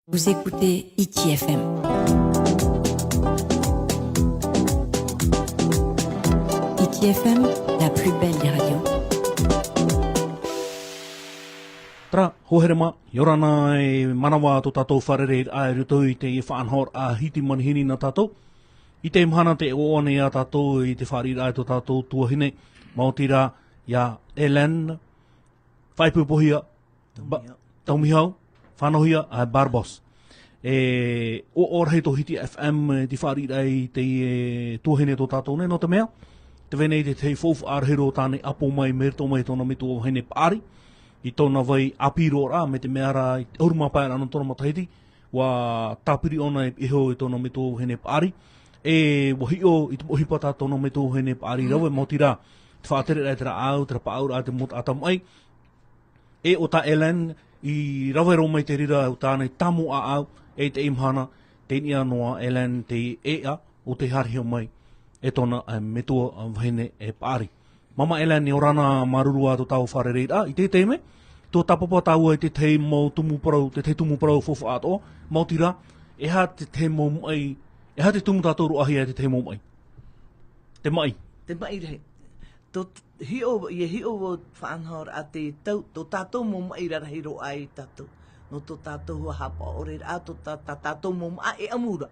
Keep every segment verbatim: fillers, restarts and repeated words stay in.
Vous écoutez Hiti F M. Hiti F M, la plus belle des radios. Terā, hoa here mā, ʻia ora na e manava tō tātou fārereiraʻa i roto i te faʻanahoraʻa Hiti Manihini nā tātou. I teie mahana tē ʻoaʻoa nei ā tātou i te fāriʻiraʻa i tō tātou tuahine, maoti rā, iā Hélène, Faʻaipoipohia, Ba-, Taumihau. Taumihau, Fanohia, ʻe Barbos. E, ʻoaʻoa rahi tō Hiti F M, e, te fāriʻiraʻa i te, e, tuahine tō tātou nei, nō te mea, tē vai nei te tahi faufaʻa rahi roa tāna i ʻapo mai, mai roto mai tōna metua vahine paʻari, i tōna vai ʻāpī roa rā, mai te mea rā, i te ʻahuru mā pae rā nō tōna matahiti, ʻua tāpiri ʻōna e iho i tōna metua vahine paʻari, e, ʻua hiʻo i te mau ʻohipa tā tōna metua vahine paʻari rave, maoti rā, te faʻatereraʻa i te rāʻau, te rāpaʻauraʻa, te mau taʻata maʻi, e ʻo tā Hélène, i rave roa mai te reira o tāna i tāmau ʻāʻau, e i teie mahana, tei niʻa noa Hélène te ʻēʻa o tē haerehia mai e tōna, e, metua, e, vahine, e, paʻari. Māmā Hélène, ʻia ora na, māuruuru ā tō tāua fārereiraʻa, i te taime, ʻua tāpapa tāua i te tahi mau tumu parau, te tahi tumu parau faufaʻa atoʻa, maoti rā, e aha te tahi mau maʻi, e aha te tumu tātou roaʻahia i te tahi mau maʻi? Te maʻi. Te maʻi rahi. Tō, hiʻo, ʻia hiʻo vau faʻanahoraʻa te tau, tō tātou mau maʻi rarahi roa ā ia tātou. Nō tō tātou hua haʻapaʻo-ʻore-raʻa, tō tā, tā tātou mau maʻa e ʻamu ra.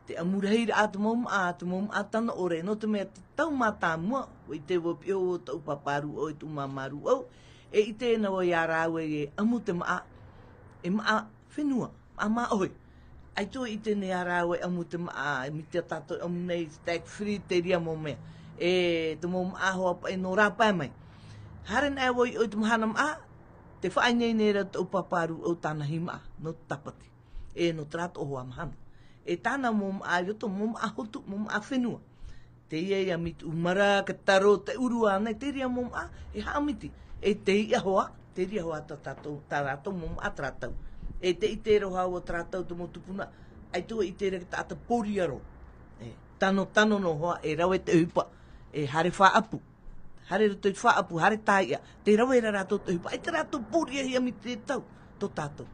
Te ʻamu rahi ra te mau maʻa, te mau maʻa tano ʻore, nō te mea te tau mātāmua, ʻua ʻite vau e piʻi vau i tōʻu pāpā rūʻau, i tōʻu māmā rūʻau, e ʻite na vau iā rāua e ʻamu te maʻa, e maʻa fenua, maʻa māʻohi. ʻAita vau i ʻite nei iā rāua e ʻamu te maʻa, e mai tā tātou e ʻamu nei, stag frites, te reira mau mea. E te mau maʻa hoʻi paʻi nō rāpae mai. Haere anaʻe vau i ʻō i te mahana maʻa, tē faʻaineine ra tōʻu pāpā rūʻau tāna hīmaʻa, nō te tāpati. E nō terā atoʻa hoʻi mahana. E tāna mau maʻa i roto, mau maʻa hotu, mau maʻa fenua. Teie ia miti ʻumara, te taro, te ʻuru ānei, te reira mau maʻa, e haʻamiti. E te iʻa hoʻi, te reira hoʻi tā tātou, tā rātou mau maʻa terā tau. E tē ʻite ra hoʻi vau terā tau te mau tupuna, ʻaita vau i ʻite ra te taʻata pōria roa. E, tano, tano noa hoʻi, e rave te ʻohipa, e haere faʻaʻapu. Haere roto i te faʻaʻapu, haere tāiʻa, tē rave ra rātou te ʻohipa, ʻaita rātou pōriahia mai te tau, tō tātou.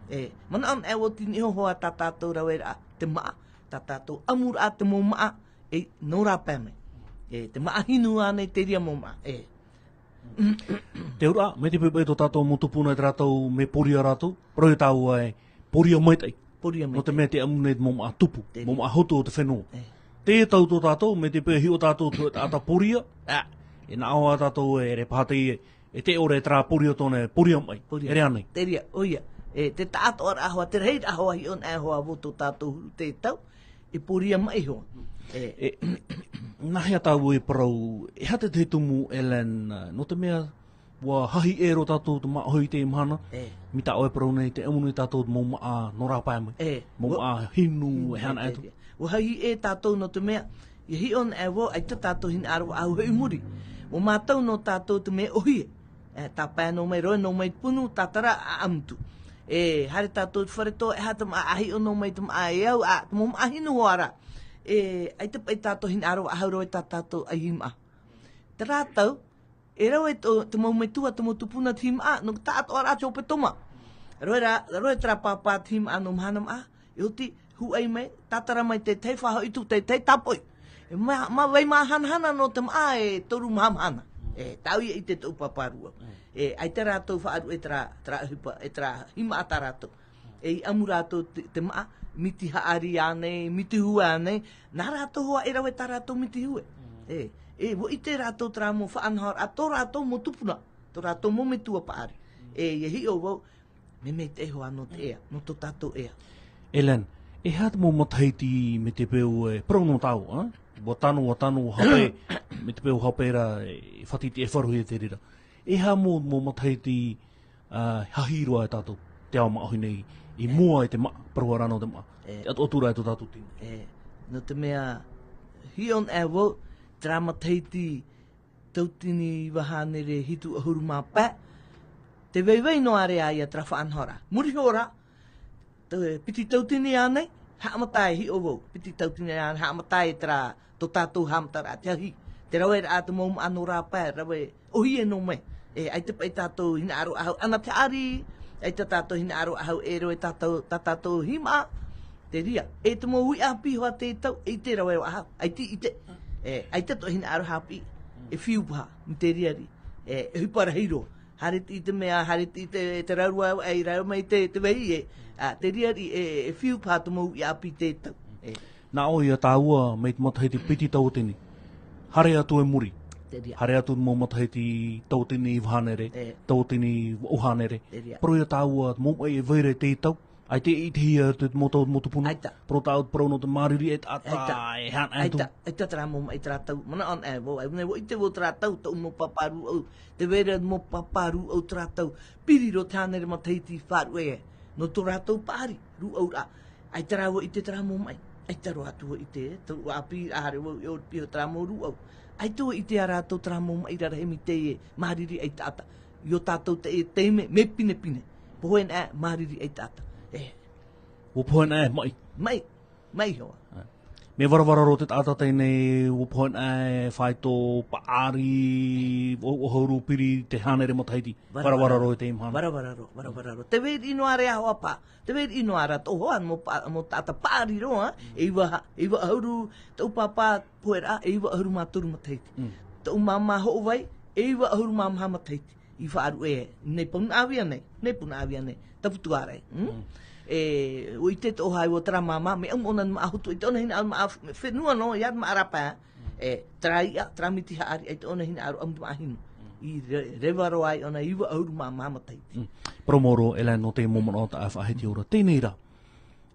E, manaʻo anaʻe vau tei niʻa iho hoʻi tā tātou raveraʻa, te maʻa, tā tātou ʻamuraʻa te mau maʻa, e, nō rāpae mai. E, te maʻa hinu ānei te reira mau maʻa, e. Te auraʻa, mai te poʻipoʻi tō tātou mau tupuna i terā tau mea pōria rātou, parau tāua e, pōria maitaʻi. Pōria maitaʻi. Nō te mea tē ʻamu nei te mau maʻa tupu, te mau maʻa hotu o te fenua. E. Te tau tō tātou, mai te peu e hiʻo tātou te taʻata pōria, ā, e nā ʻō ā tātou e ʻere paha teie, e te ʻore terā pōria tōna, pōria maʻi. Pōria. E rave ānei. Te reira, ʻoia. E, te taʻatoʻaraʻa hoʻi, te rahiraʻa hoʻi, hiʻo anaʻe hoʻi vau tō tātou huru te tau, e pōria maʻi hoʻi. E. E, nā hea tāua e parau, e aha te tahi tumu Hélène, nō te mea, ʻua hahi ʻē roa tātou te māʻohi i teie mahana. E. Mai tā ʻoe e parau nei, tē ʻamu nei tātou mau maʻa nō rāpae mai. E. Mau maʻa hinu, e aha anaʻe atu. ʻUa hahi ʻē tātou nō te mea, ʻia hiʻo anaʻe vau, ʻaita tātou hinaʻaro faʻahou hoʻi i muri. ʻUa mātau nō tātou te mea ʻōhie. E, tāpae noa mai, rave noa mai te punu, tātara, ʻaʻamu atu. E, haere tātou i te fare toa, e aha te maʻa, ʻa hiʻo noa mai te maʻa e au, ā, te mau maʻa hinu hoʻi ra. E, ʻaita paʻi tātou hinaʻaro faʻahou rave tā tātou ʻaihimaʻa. Terā tau, e rave tō, te mau metua, te mau tupuna te himaʻa, nō te taʻatoʻaraʻa te hopetoma. Rave rā, rave terā pāpā te himaʻa nō mahana maʻa, e oti, hūʻai mai, tātara mai te tahi faʻahoʻi tupu, te tahi tāpoʻi. E mā, mā, vai māhanahana nō te maʻa e toru māhanahana. E, tāʻu ia ʻite tōʻu pāpā rūʻau. E, ʻaita rātou faʻaruʻe terā, terā ʻohipa, e terā himaʻa tā rātou. E i ʻamu rātou te, te maʻa, miti haʻari ānei, miti hue ānei, nā rātou hoʻi e rave tā rātou miti hue. E, e, ʻua ʻite rātou terā mau faʻanahoraʻa, tō rātou mau tupuna, tō rātou mau metua paʻari. E, ʻia hiʻo vau, mea maitaʻi hoʻi nō te ea, nō tō tātou ea. Hélène, e aha te mau matahiti mai te peu e, parau nō tāua, ā? ʻUa tano, ʻua tano, ʻua hape, mai te peu hape ra, e, fati te e faruhi e te reira. E aha mau, mau matahiti, ā, hahi roa e tātou, te ao māʻohi nei, i mua i te maʻa, parau ra nō te maʻa. E. Te atu, atu ra e tō tātou tino. E, nō te mea, hiʻo anaʻe vau, terā matahiti, tauatini iva hānere hitu ʻahuru mā pae, tē vaivai noa ra ia terā faʻanahoraʻa. Muri iho ra, te piti tauatini ānei, haʻamata e hiʻo vau, piti tauatini ānei, haʻamata e terā tō tātou haʻamataraʻa te hahi. Te raveraʻa te mau maʻa nō rāpae, rave ʻōhie noa mai. E, ʻaita paʻi tātou hinaʻaro faʻahou, ʻana te haʻari, ʻAita tātou hinaʻaro ʻahu e rave i tā tātou, tā tātou hīmaʻa, te reira. E te mau uʻi ʻāpī hoʻi te tau, ʻeita e rave ʻahu, ʻaita i ʻite. E, ʻaita tō hinaʻaro haʻapiʻi, e fiu paha, mai te reira. E, e ʻohipa rahi roa. Haere i te mea, haere i te, te rarua, e, rave mai te, te vāhi, e, a, te reira, e, e fiu paha te mau uʻi ʻāpī te tau. E. Nā ʻō ia tāua, mai te matahiti piti tauatini. Haere atu i muri. Te reira. Haere atu mau matahiti tauatini iva hānere, E. tauatini vaʻu hānere. Te reira. Parau ia tāua, mau maʻi e vai ra i te tau. ʻAita i ʻitehia te mau tau, mau tupuna. ʻAita. Parau tāua, parau nō te māriri e taʻata, ʻAita. e hana, e tu. ʻAita, ʻaita terā mau maʻi terā tau. Manaʻo anaʻe vau, ʻaita vau i ʻite vau terā tau, tōʻu mau pāpā rūʻau. Tē vai ra mau pāpā rūʻau terā tau. Piri roa te hānere matahiti faʻaruʻe. Nō tō rātou paʻari, rūʻauraʻa. ʻAita rā vau i ʻite terā mau maʻi. ʻAita roa atu vau i ʻite, tōʻu ʻāpī, haere vau i ʻō i piha terā mau rūʻau. ʻAita vau i ʻite ia rātou terā mau maʻi rarahi mai teie māriri ʻaitaʻata. I ō tātou te, te mea, mea pinepine. Pohe anaʻe, māriri ʻaitaʻata. E. ʻUa pohe anaʻe, maʻi. Maʻi. Maʻi hoʻi. E. Mea varavara roa te taʻata teie nei, ʻua pohe anaʻe, fāito, paʻari, ʻo, ʻo ʻahuru piri te hānere matahiti. Varavara. Varavara roa te mahana. Varavara roa, varavara roa. Tē vai ra ʻino ʻāreʻa hoʻi paʻi. Tē vai ra ʻino ʻāreʻa tō hoʻi, mau pa-, mau taʻata paʻari roa, e iva ha-, e iva ʻahuru, tōʻu pāpā, pohe ra, e iva ʻahuru mā toru matahiti. Mm. Tōʻu māmā hoʻovai, e iva ʻahuru mā maha matahiti. I faʻaruʻe, nei Punaʻauia nei, nei Punaʻauia nei, Taputuārai, mm? Mm. E, ʻua ʻite tō hoʻi vau terā māmā, mea ʻamu ʻōna i maʻa hotu, ʻaita ʻōna hinaʻaro i maʻa f-, fenua noa, ia maʻa rāpae, e, terā iʻa, terā miti haʻari, ʻaita ʻōna hinaʻaro ʻamu i maʻa hinu. Mm. I re-, reva roa ai ʻōna iva ʻahuru mā maha matahiti. Mm. Parau mau roa, Hélène, nō te mau manaʻo tā ʻoe e faʻaʻite ora. Teie nei rā,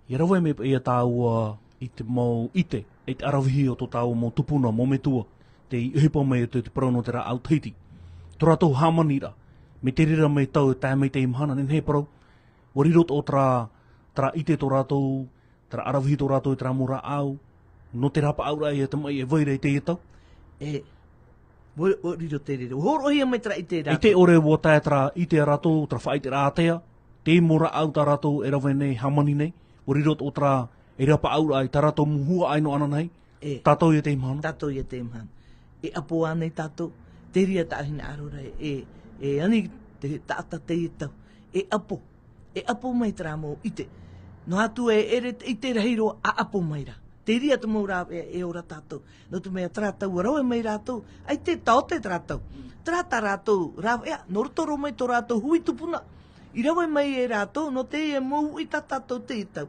ʻia rave mai paʻi ia tāua i te mau ʻite, i te ʻaravihi o tō tāua mau tupuna, mau metua, tei ʻohipa mai te, te parau nō te rāʻau Tahiti. Tō rātou hāmaniraʻa, mai te reira mai tau e tae mai teie mahana, nehenehe e parau, ʻua riro atoʻa terā, terā ʻite tō rātou, terā ʻaravihi tō rātou i terā mau rāʻau, nō te rapaʻauraʻa ia te maʻi e vai ra i teie tau. E, ʻua, ʻua riro te reira. ʻUa hōroʻahia mai terā ʻite rātou. ʻAita ʻore ʻua tae terā ʻite ia rātou, terā faʻaʻiteraʻa ātea, te mau rāʻau tā rātou e rave nei, hāmani nei, ʻua riro atoʻa terā, e rapaʻauraʻa i tā rātou mau huaʻai noa ananahi. E. Tātou ia teie mahana. Tātou ia teie mahana. E ʻapo ānei tātou, te reira tā hinaʻaro ra, e, e ani te taʻata teie tau. E ʻapo. E ʻapo mai terā mau ʻite. Noa atu e ʻere te ʻite rahi roa, ʻa ʻapo mai ra. Te reira te mau rāveʻa e ora tātou. Nō te mea terā tau ʻua rave mai rātou, ʻaita e taote terā tau. Terā tā rātou rāveʻa, nō roto roa mai tō rātou hui tupuna. I rave mai e rātou, nō teie mau uʻi tā tātou teie tau.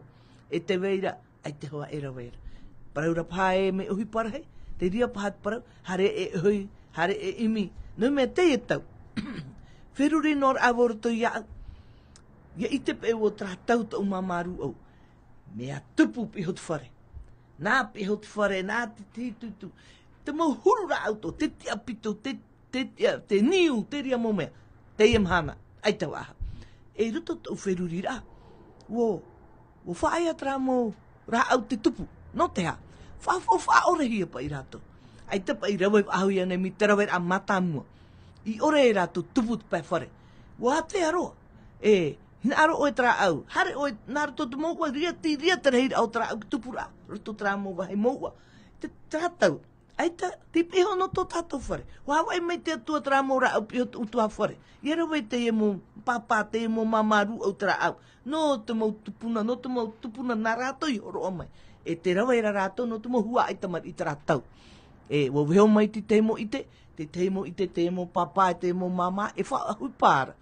E tē vai ra, ʻaita hoʻi e rave ra. Parau ra paha e mea ʻohipa rahi, te reira paha te parau, haere e ʻohi, haere e ʻimi. Nō te mea teie tau. Feruri noa ra vau i roto iāʻu. ʻIa ʻite paʻi vau terā tau tōʻu māmā rūʻau. Mea tupu piha te fare. Nā piha te fare, nā te, te ituitu. Te mau huru rāʻau atoʻa, te tiʻa pito, te, te, te, te niu, te reira mau mea. Teie mahana, ʻaita vau. I roto tōʻu feruriraʻa. ʻUa, ʻua faʻaea terā mau rāʻau te tupu. Nō te aha? Fa-, fa-, faʻaʻorehia paʻi rātou. ʻAita paʻi rave faʻahou ia nei mai te raveraʻa mātāmua. I ʻore e rātou tupu te pae fare. ʻUa ātea roa. E, hinaʻaro ʻoe terā ʻau. Haere ʻoe nā roto te mouʻa, reira te, reira te rahiraʻa o terā ʻau i tupu ra. Roto terā mau vāhi mouʻa. Te, terā tau. ʻAita, tei piha nō tō tātou fare. ʻUa haʻavāʻi mai te Atua terā mau rāʻau piha tō ʻoutou fare. ʻIa rave teie mau pāpā, teie mau māmā rūʻau terā ʻau. Nō te mau tupuna, nō te mau tupuna nā rātou i hōroʻa mai. E tē rave ra rātou nō te mau huaʻai tamariʻi terā tau. E, ʻua vaiiho mai te tahi mau ʻite, te tahi mau ʻite, te mau pāpā, te mau māmā, e faʻaʻohipa ra.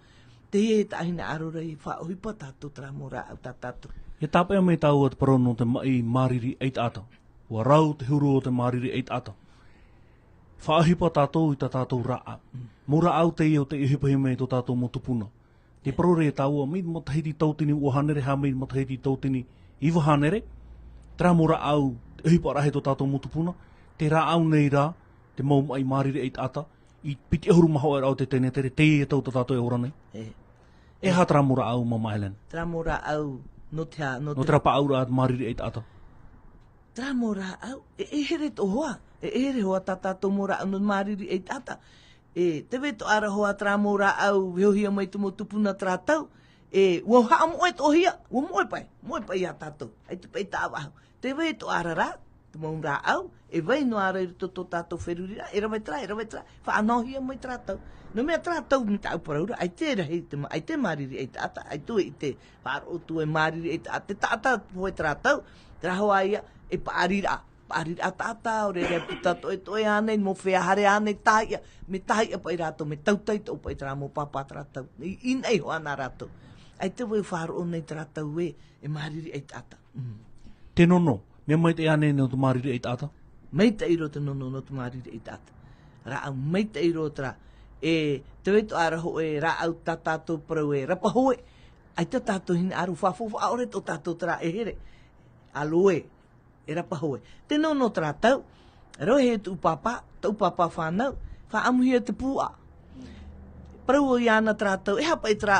Teie tā hinaʻaro ra i faʻaʻohipa tātou terā mau rāʻau tā tātou. E tāpeʻa mai tāua te parau nō te maʻi māriri ʻaitaʻata. ʻUa rau te huru o te māriri ʻaitaʻata. Faʻaʻohipa tātou i tā tātou rāʻau. Mm. Mau rāʻau teie o tei ʻohipa mai tō tātou mau tupuna. Te parau ra ia tāua, mai te matahiti tauatini ua hānere, haere mai te matahiti tauatini iva hānere, terā mau rāʻau, te ʻohipa rahi tō tātou mau tupuna, te rāʻau nei rā, te mau maʻi māriri ʻaitaʻata, i piti ʻahuru mā hōʻē rāʻau te tenetere, teie tau tā tātou e ora nei. E. E aha terā mau rāʻau, māmā Hélène? Terā mau rāʻau, nō te aha, nō Nō te terā paʻauraʻa māriri ʻaitaʻata. Terā mau rāʻau, e, e here tō hoʻi, e, e here hoʻi tā tātou mau rāʻau nō te māriri ʻaitaʻata. E, tē vai atoʻa ra hoʻi terā mau rāʻau, vaiihohia mai te mau tupuna terā tau, e, ʻua haʻamoʻe atoʻahia, ʻua moʻe paʻi, moʻe paʻi ia tātou, ʻaita paʻi tāʻavaʻahu. Tē vai atoʻa ra rā, te mau rāʻau, e vai noa ra i roto tō tātou feruriraʻa, e rave terā, e rave terā, faʻanahohia mai terā tau. Nō te mea terā tau mai tāʻu parau ra, ʻaita e rahi te ma-, ʻaita e māriri ʻaitaʻata, ʻaita e ʻite faʻaroʻo atu e māriri ʻaitaʻata, te taʻata hōʻē terā tau, terā hoʻi ia, e paʻari ra, paʻari ra taʻata, ʻaore rā e puta toʻetoʻe ānei, mau fea haere ānei, tahi ia, mea tahi ia paʻi rātou, mea tautai toʻo paʻi terā mau pāpā terā tau. I, i niʻa iho ā nā rātou. ʻAita vau e faʻaroʻo nei terā tau ē, e māriri ʻaitaʻata. Mm. Te nono, mea maitaʻi ānei nō te māriri ʻaitaʻata? Maitaʻi roa te nono nō te māriri ʻaitaʻata. Rāʻau maitaʻi roa terā. E, tē vai atoʻa ra hōʻē rāʻau tā tātou parau e rapa hoe. ʻAita tātou hinaʻaro faʻafoʻi, ʻaore tō tātou terā e here. Aloe, e rapa hoe. Te nono terā tau, rave hia tōʻu pāpā, tōʻu pāpā fānau, faʻaʻamuhia te pūʻa. Parau ʻoia āna terā tau, e aha paʻi terā,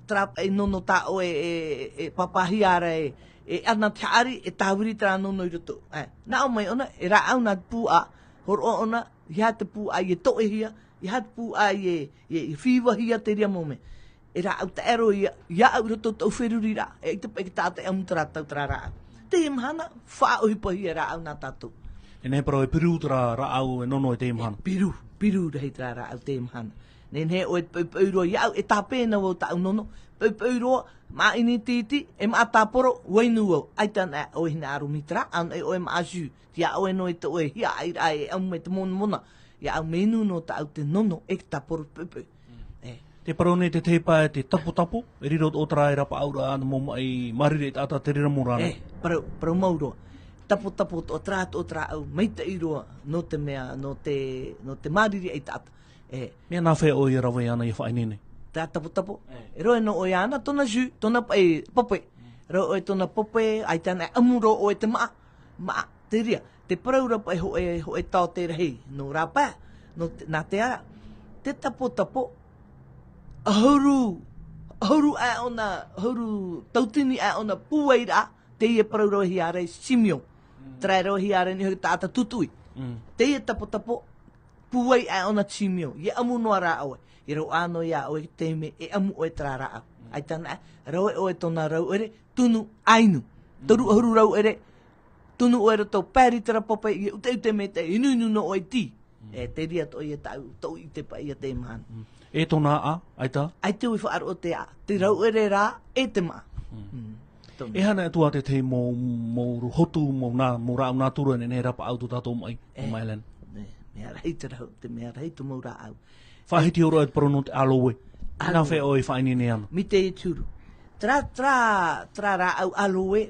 terā paʻi nono tā ʻoe e, e, e pāpāhia ra e, e ana te haʻari, e tāviri terā nono i roto. E, nā ʻō mai ʻōna, e rāʻau nā te pūʻa, hōroʻa ʻōna, ʻeiaha te pūʻa ʻia toʻehia, ʻeiaha te pūʻa ʻia, ʻia, ʻia fīvahia te reira mau mea. E rāʻau taʻero ia, iāʻu i roto tōʻu feruriraʻa, e ʻaita paʻi te taʻata e ʻamu terā tau terā rāʻau. Teie mahana, faʻaʻohipahia e rāʻau nā tātou. E nehenehe parau e piru terā rāʻau e nono i teie mahana. Piru, piru rahi terā rāʻau teie mahana. Nehenehe ʻoe e poʻipoʻi roa iāʻu, e tāpeʻa vau tāʻu nono, poʻipoʻi roa, māʻa ʻinitiiti, e māʻa tāporo, ʻua inu vau. ʻAita anaʻe ʻoe hinaʻaro mai terā, ʻaita anaʻe ʻoe e māʻa jus, tiʻa ʻoe noa i tō ʻoe hiaʻai ra e ʻamu mai te monamona, iāʻu mea inu noa tāʻu te nono e tāporo poʻipoʻi. Mm. E. Tē parau nei te tahi pae te tapotapo, e riro tō terā e rapaʻau ra ana mau maʻi māriri ʻaitaʻata te reira mau rānei. E, parau, parau mau roa. Tapotapo tō terā, tō terā ʻau, maitaʻi roa, nō te mea, nō te, nō te māriri ʻaitaʻata. E. Mea nā fea ʻoe e rave ana ʻia faʻaineine? Terā tapotapo. E. E rave noa ʻoe ana, tōna jus, tōna paʻi, pape. Mm. Rave ʻoe tōna pape, ʻaita anaʻe ʻamu roa ʻoe te māʻa, māʻa, te reira. Te parau ra paʻi hōʻē, hōʻē taote rahi, nō rāpae, nō te, nā te ara. Te tapotapo, ʻahuru, ʻahuru aʻe ʻōna, ʻahuru tautini aʻe ʻōna pūai ra, teie parau ravehia ra e simio. Mm. Terā e ravehia ra i niʻa i te taʻata tūtuʻi. Mm. Teie tapotapo, pūai aʻe ʻōna simio, ʻia ʻamu noa rā ʻoe. E rave noa iā ʻoe te mea, e ʻamu ʻoe terā rāʻau. Mm. ʻAita anaʻe, rave ʻoe tōna rauʻere, tunu, ʻainu. Mm. Toru ʻahuru rauʻere, tunu ʻoe i roto, pae i terā pape, ʻia ʻuteʻute maitaʻi, inuinu noa ʻoe i tī. Mm. E, te reira atoʻa ia tāʻu, tōʻu ʻite paʻi ia teie mahana. Mm. E tōna aʻa, ʻaita? ʻAita vau e faʻaroʻo te aʻa, te rauʻere rā, e te māʻa. Mm. Mm. Tōna. E aha atu ā te tahi mau, mau hotu, mau nā, mau rāʻau nātura e nehenehe e rapaʻau tō tātou maʻi, e, Mailena? E, mea rahi te rau, te mea rahi te mau rāʻau. Faʻahiti hōroʻa te parau nō te aloe. Nā fea ʻoe e faʻaineine ana? Mai teie te huru. Terā, terā, terā rāʻau aloe,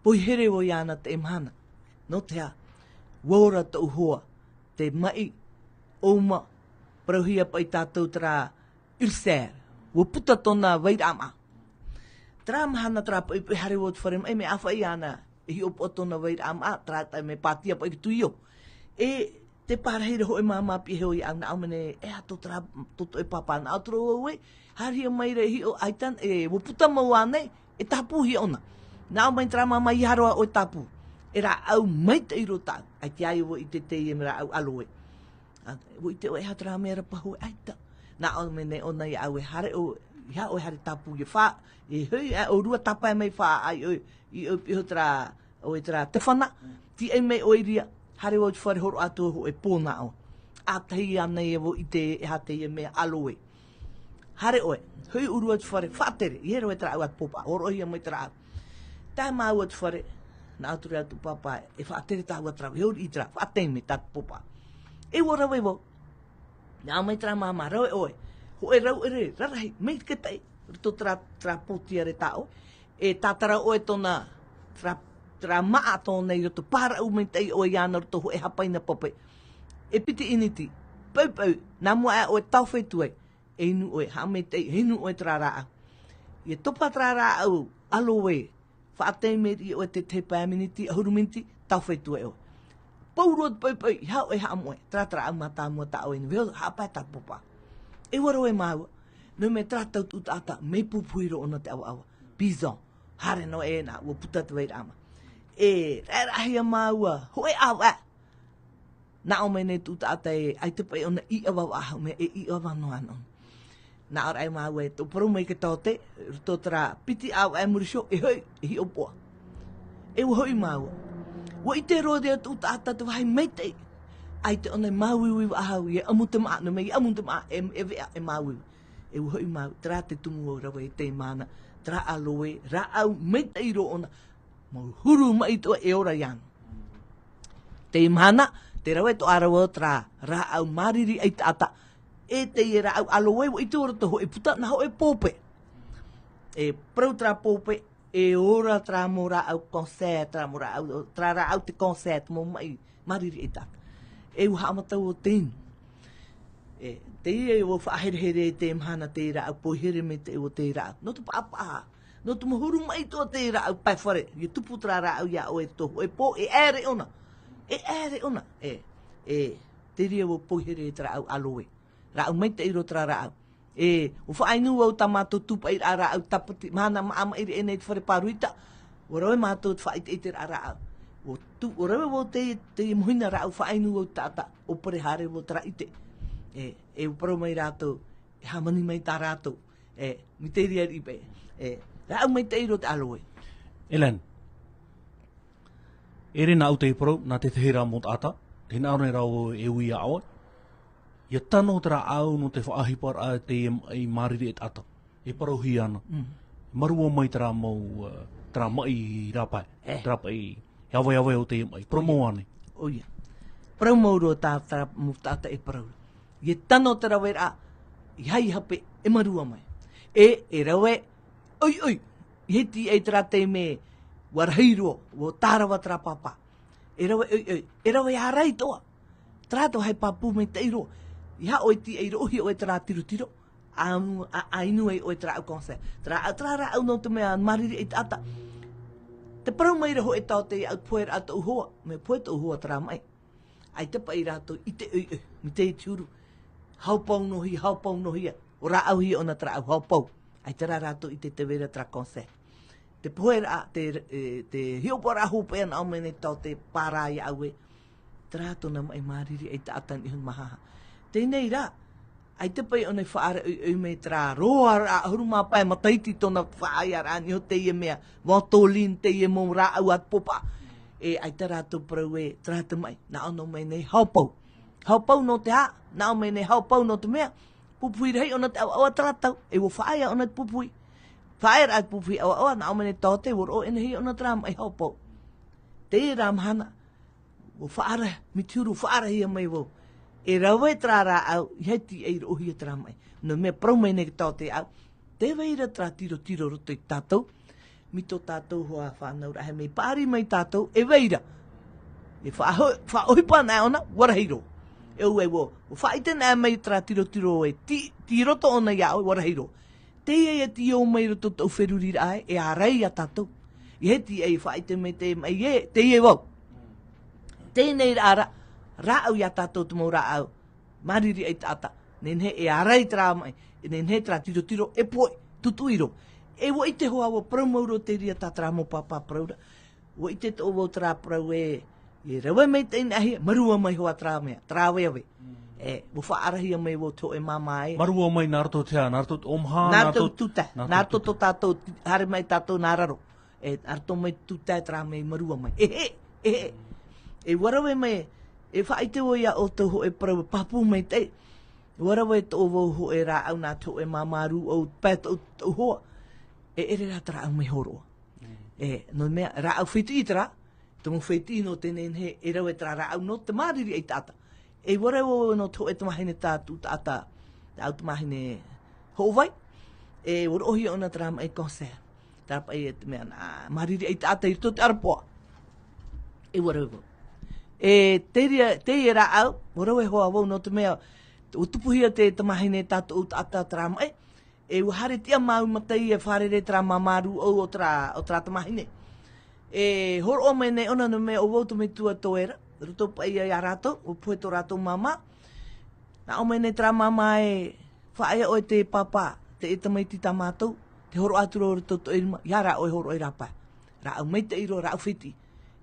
poihere vau iāna teie mahana. Nō te aha, ʻua ora tōʻu hoa, te maʻi, ʻouma, parauhia paʻi tātou terā ulcère, ʻua puta tōna vairaʻa māʻa. Terā mahana terā poʻipoʻi haere vau i te fare maʻi, mea ʻāfaʻi ana, e hiʻopoʻa tōna vairaʻa māʻa, terā taime pātia paʻi i te tuio. E te pārahi ra hōʻē māmā piʻi iho iāʻu, nā ʻō mai nei, e aha tō terā, tō tō ʻoe pāpā, nā ʻō atu ra vau ē, haerehia mai ra e hiʻo, ʻaita, e, ʻua puta mau ānei, e tāpūhia ʻōna. Nā ʻō mai terā māmā, ʻeiaha roa ʻoe tāpū. E rāʻau maitaʻi roa tāʻu, ʻaita ʻoe i ʻite teie mea rāʻau aloe. ʻA, ʻua ʻite ʻoe e aha terā mea rapa hoe, ʻaita. Nā ʻō mai nei ʻōna iāʻu e haere ʻoe, ʻeiaha ʻoe haere tāpū ʻia fā, e hoʻi aʻe ʻōrua tāpae mai fā, ʻa, i ʻoe, i ʻoe piʻi iho terā, ʻoe terā tefana, tīaʻi mai ʻoe i reira, haere vau i te fare hōroʻa atu hōʻē pō nā ʻō. ʻĀtahi ānei vau i ʻite e aha teie mea aloe. Haere ʻoe, hoʻi ʻōrua i te fare, faʻatere, ʻeiaha roa terā ʻau a te pōpaʻa, hōroʻahia mai terā ʻau. Tae māua i te fare, nā ʻō atu ra tōʻu pāpā, e faʻatere tāua terā, e hori i terā, faʻataime tā te pōpaʻa. E ʻua rave vau. Nā ʻō mai terā māmā, rave ʻoe. Hōʻē rauʻere rarahi, maitaʻi, roto terā, terā pōtiare tā ʻoe. E tātara ʻoe tōna, terā, terā māʻa tōna i roto, pāraʻu maitaʻi ʻoe iāna roto hōʻē hapaina pape. E piti ʻiniti, poʻipoʻi, nā mua aʻe ʻoe e taofi atu ai. E inu ʻoe, haʻamaitaʻi, e inu ʻoe terā rāʻau. ʻIa topa terā rāʻau aloe, faʻataime riʻi ʻoe te tahi pae miniti, ʻahuru miniti, taofi atu ai ʻoe. Pauroa te poʻipoʻi, ʻeiaha ʻoe e haʻamoʻe, terā, terā ʻau mātāmua tā ʻoe i nā, vau haʻapae tā te pōpaʻa. E ʻua rave māua, nō te mea terā tau tuʻu taʻata, mea pupuhi roa ʻōna te ʻavaʻava. Pison, haere noa ʻē nā, ʻua puta te vairaʻa māʻa. E raʻeraʻahia māua, hōʻē ʻāvaʻe. Nā ʻō mai nei tōʻu taʻata ē, ʻaita paʻi ʻōna i ʻavaʻava, mea e i ʻava noa ana. Nā ʻō ra ʻē māua ē, tō parau mai te taote, roto terā piti ʻāvaʻe muri iho, e hoʻi, e hiʻopoʻa. E ʻua hoʻi māua. ʻUa ʻite roa te atu taʻata te vāhi maitaʻi. ʻAita ʻōna e māuiui vaʻahau, ʻia ʻamu te māʻa, nō te mea ʻia ʻamu te māʻa, e, e veʻa, e māuiui. E ʻua hoʻi māuiui, terā te tumu au rave i teie mahana, terā aloe, rāʻau maitaʻi roa ʻōna, mau huru maʻi atoʻa e ora iāna. Teie mahana, te rave atoʻa ra vau terā rāʻau māriri ʻaitaʻata, e teie rāʻau aloe, ʻua ʻite ʻoe ra tō hōʻē puta, nā hōʻē pōpē. E parau terā pōpē, e ora terā mau rāʻau cancer, terā mau rāʻau, terā rāʻau te cancer, te mau maʻi māriri ʻaitaʻata. E ʻua haʻamata vau tei inu. E, teie ʻua faʻaherehere i teie mahana te rāʻau poihere maitaʻi o te rāʻau. Nō te paʻapaʻa, nō te mau huru maʻi atoʻa te rāʻau pae fare, ʻia tupu terā rāʻau iā ʻoe tō hōʻē pō, e ʻere ʻōna. E ʻere ʻōna. E, e, te reira ʻua poihere te rāʻau aloe. Rāʻau maitaʻi roa terā rāʻau. E, ʻua faʻainu vau tā mātou tūpaʻi rāʻau tāpati, mahana māʻa maʻiri ʻēnei te fare pāruita, ʻua rave mātou te faʻaʻiteʻite rāʻau. ʻUa tū, ʻua rave vau te, te mohina rāʻau faʻainu vau taʻata, ʻua pare haere vau terā ʻite. E, e ʻua parau mai rātou, e hāmani mai tā rātou. E, mai te reira ripe. E, rāʻau maitaʻi roa te aloe. Helen. E ʻere nāʻu te parau, nā te tahi rā mau taʻata, e hinaʻaro nei rā vau e ui iā ʻoe. ʻIa tano te rāʻau nō te faʻaʻohiparaʻa i te maʻi māriri ʻaitaʻata. E parauhia ana. Mm. Mārua mai terā mau, uh, terā maʻi rāpae. E. Terā paʻi, e ʻavaʻe o te maʻi. Parau mau ānei. ʻOia. Parau mau roa tā, terā mau taʻata e parau. ʻIa tano te raveraʻa, ʻeiaha hape, e mārua mai. E, e rave, ʻoiʻoi, ʻeiaha tīaʻi terā taime, ʻua rahi roa, ʻua tārava terā pāpā. E rave ʻoiʻoi, e rave ārai atoʻa. Terā te vāhi pāpū maitaʻi roa. ʻEiaha ʻoe tīaʻi roʻohia ʻoe terā tirotiro, ʻa, ʻa, ʻa inu ai ʻoe terā rāʻau cancer. Terā, terā rāʻau nō te mea māriri ʻaitaʻata. Tē parau mai ra hōʻē taote iāʻu, te poheraʻa tōʻu hoa, mea pohe tōʻu hoa terā maʻi. ʻAita paʻi rātou i ʻite ʻoiʻoi, mai te huru. Haʻapaʻo noa hia, haʻapaʻo noa hia. ʻUa rāʻauhia ʻōna terā rāʻau haʻapaʻo. ʻAita rā rātou i ʻite tē vai ra terā cancer. Te poheraʻa, te, e, te hiʻopoʻaraʻa hopeʻa nā ʻō mai nei te taote pārā iāʻu ē. Terā tōna maʻi māriri ʻaitaʻata niʻa i te māhāhā. Teie nei rā, ʻaita paʻi ʻōna i faʻaara ʻoiʻoi mai terā roaraʻa ʻahuru mā pae matahiti tōna faʻaearaʻa niʻa i teie mea, Ventolin, teie mau rāʻau ʻāpōpō. E ʻaita rātou parau ē, terā te maʻi, nā ʻō mai nei haʻapaʻo. Haʻapaʻo nō te aha, nā ʻō mai nei haʻapaʻo nō te mea, pupuhi rahi ʻōna te ʻavaʻava terā tau, e ʻua faʻaea ʻōna te pupuhi. Faʻaearaʻa te pupuhi ʻavaʻava, nā ʻō mai nei taote, ʻua roʻo ʻenehia ʻōna terā maʻi haʻapaʻo. Terā mahana, ʻua faʻaara, mai te huru faʻaarahia mai vau. E rave terā rāʻau, ʻeiaha tīaʻi roʻohia terā maʻi. Nō te mea parau mai nei te taote iāʻu, tē vai ra terā tirotiro i roto ia tātou, mai tō tātou hoa fānauraʻa, e mea paʻari mai tātou, e vai ra. E faʻaʻo-, faʻaʻohipa anaʻe ʻōna, ʻua rahi roa. E ʻua, ʻua faʻaʻite anaʻe mai terā tirotiro ē, tei, tei roto ʻōna iā ʻoe, ʻua rahi roa. Teie ïa tei ō mai i roto i tōʻu feruriraʻa ē, e ārai ia tātou. ʻEiaha tīaʻi faʻaʻite mai te maʻi ē, teie vau. Teie nei rā, rā, rāʻau ia tātou te mau rāʻau māriri ʻaitaʻata. Nehenehe e ārai terā maʻi, nehenehe terā tirotiro, e pohe, tūtuʻi roa. E ʻua ʻite hoʻi vau, parau mau roa terā tā terā mau pāpā parau ra. ʻUa ʻite atoʻa vau terā parau ē, e rave maitaʻi anaʻe hia, mārua mai hoʻi terā mea, terā aveave. Mm. E, ʻua faʻaarahia mai vau te hōʻē māmā ē. Mārua mai nā roto i te aha, nā roto i te ʻōmaha, nā roto i te tūtae, nā roto i te tūtae. Nā roto i tō tātou, haere mai tātou nā raro. E, nā roto mai te tūtae terā mea i mārua mai. E hē, e hē. E ʻua rave mai, e faʻaʻite vau iā ʻoutou hōʻē parau pāpū maitaʻi. ʻUa rave atoʻa vau hōʻē rāʻau nā te hōʻē māmā rūʻau, pae tōʻu, tōʻu hoa. E ʻere rā te rāʻau mai hōroʻa. Mm. E, nō te mea, rāʻau fētiʻi terā, te mau fētiʻi nō te nehenehe, e rave terā rāʻau nō te māriri ʻaitaʻata. E ʻua rave vau nō te hōʻē tamāhine tā tōʻu taʻata, tāʻu tamāhine hoʻovai, e ʻua roʻohia ʻōna terā maʻi cancer. Terā paʻi e te mea nā, māriri ʻaitaʻata i roto i te ʻarapoʻa. E ʻua rave vau. E teie, teie rāʻau, ʻua rave hoʻi vau nō te mea, ʻua tupuhia te tamāhine tā tōʻu taʻata terā maʻi, e ʻua haere tiʻa māu i matai e fārerei terā māmā rūʻau o terā, o terā tamāhine. E hōroʻa mai nei ʻōna nō te mea ʻo vau te metua toe ra, roto paʻi ia rātou, ʻua pohe tō rātou māmā. Nā ʻō mai nei terā māmā ē, faʻaea ʻoe te pāpā, te, e tamaiti tā mātou, tē hōroʻa atu ra ʻoe i roto i tō ʻoe rima, ʻeiaha rā ʻoe hōroʻa i rā pae. Rāʻau maitaʻi roa, rāʻau fētiʻi.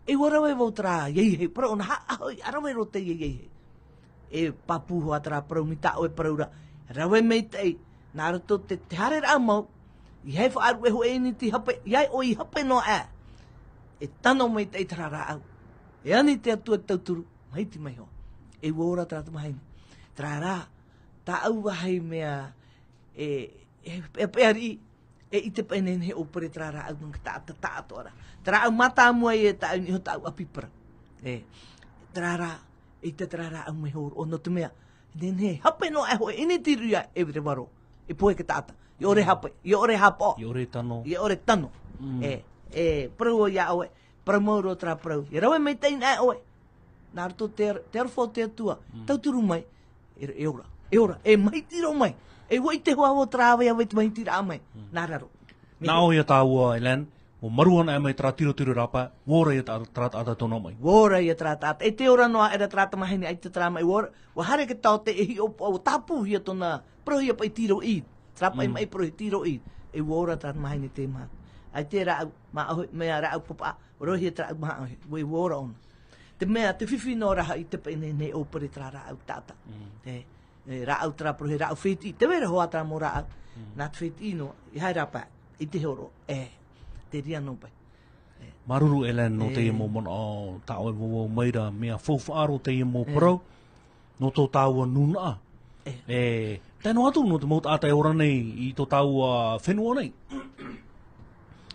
E ʻua rave vau terā ʻeiaha, parau ʻōna, ha, ha, ʻaita rave roa teie ʻeiaha. E pāpū hoʻi terā parau mai tā ʻoe parau ra. Rave maitaʻi, nā roto te, te haereraʻa mau, ʻeiaha e faʻaruʻe hōʻē ʻīniti hape, ʻeiaha ʻoe i hape noa aʻe. E tano maitaʻi terā rāʻau. E ani te Atua te tauturu, mahiti mai hoʻi. E ua ora terā tamahine. Terā rā, tāʻu vāhi mea, e, e, e, e ariʻi, e ʻite paʻi e nehenehe ʻo pere terā rāʻau mea taʻata, taʻatoʻa ra. Terā rāʻau mātāmua e tāʻu i niʻa i tāʻu ʻapi parau. E, terā rā, e ʻite terā rāʻau mea hōroʻa nō te mea, e nehenehe, hape noa aʻe hoʻi, e ʻinitiro ia e reva roa. E pohe te taʻata. ʻIa ʻore hape, ʻia ʻore hapaʻo. ʻIa ʻore tano. ʻIa ʻore tano. Mm. E, e, parau ia ʻoe, parau mau roa terā parau. ʻIa rave maitaʻi na ʻoe. Nā roto te, te aroha o te Atua. Mm. Tauturu mai. E, e ora, e ora, e mahiti roa mai. E ua ʻite hoʻi au terā ʻāvae, ʻāvae te mahiti rā mai. Mm. Nā raro. Nā ʻō ia tāua, Helen, ʻua marū ana mai terā tirotiro rāpae, ua ora ia tā-, terā taʻata tōna mai. Ua ora ia terā taʻata. E te ora noa aʻera terā tamahine, ʻaita terā mai, ua ora, ua haere te taote, e hiʻo paʻi, ua tāpūhia tōna, parauhia paʻi tiro ʻī. Terā paʻi Mm. mai parauhia tiro ʻī. E ua ora terā tamahine te maha. ʻAita rāʻau, māʻohi, mea rāʻau papaʻa, ua roʻohia terā rāʻau māʻohi. Ua, ua ora ʻōna. Te mea, te fifi noa ra hoʻi, ʻite paʻi e nehenehe ʻo pere terā rāʻau taʻata. Mm. E, e, rāʻau terā parau, he rāʻau fētiʻi. Tē vai ra hoʻi terā mau rāʻau. Mm. Nā te fētiʻi noa, e haere rāpae, i te hōroʻa. E, te reira noa paʻi. E. Māuruuru, Helen, nō E. teie mau manaʻo tā ʻoe e vauvau mai ra, mea faufaʻa roa teie mau E. parau, nō tō tāua nūnaʻa. E. E, tae noa atu nō te mau taʻata e ora nei i tō tāua fenua nei.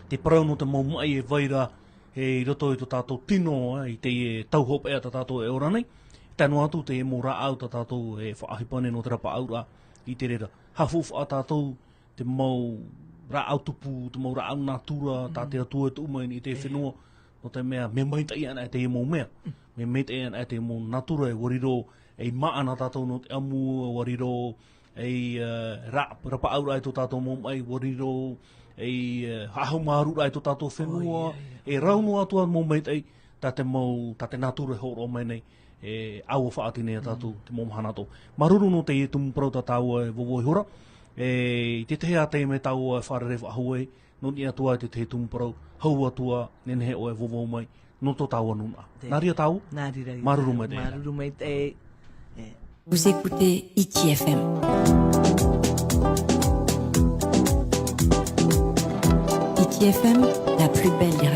Te parau nō te mau maʻi e vai ra, e, i roto i tō tātou tino, e, i teie tau hopeʻa tā tātou e ora nei. Tae noa atu te mau rāʻau tā tātou e faʻaʻohipa nei nō te rapaʻauraʻa i te reira. Haʻafaufaʻa tātou te mau rāʻau tupu, te mau rāʻau natura, tā Mm. te Atua e tuʻu mai nei i te E. fenua, nō te mea, mea maitaʻi ana teie mau mea. Mea maitaʻi ana te mau natura e ua riro, ei māʻa nā tātou nō te ʻamu, ua riro, ei, e, ra-, rapaʻauraʻa i tō tātou mau maʻi, ua riro, ei, e, haʻamāuruururaʻa i tō tātou fenua, Oh, ia, ia. e rau noa atu ā mau maitaʻi, tā te mau, tā te natura e hōroʻa mai nei, e, ʻaua faʻaʻite nei ia tātou, Mm. te mau mahana atoʻa. Māuruuru nō teie tumu parau tā tāua e vauvau iho ra, e, i te tahi ā teie mea tāua e fārerei faʻahou ai, nō niʻa atu ā i te tahi tumu parau, hau atu ā, nehenehe ʻoe e vauvau mai, nō tō tāua nūnaʻa. Te Nā reira tāua? Nā reira ia Māuruuru tāua. maitaʻi. Māuruuru maitaʻi. E. Vous écoutez Hiti F M. Hiti F M, la plus belle des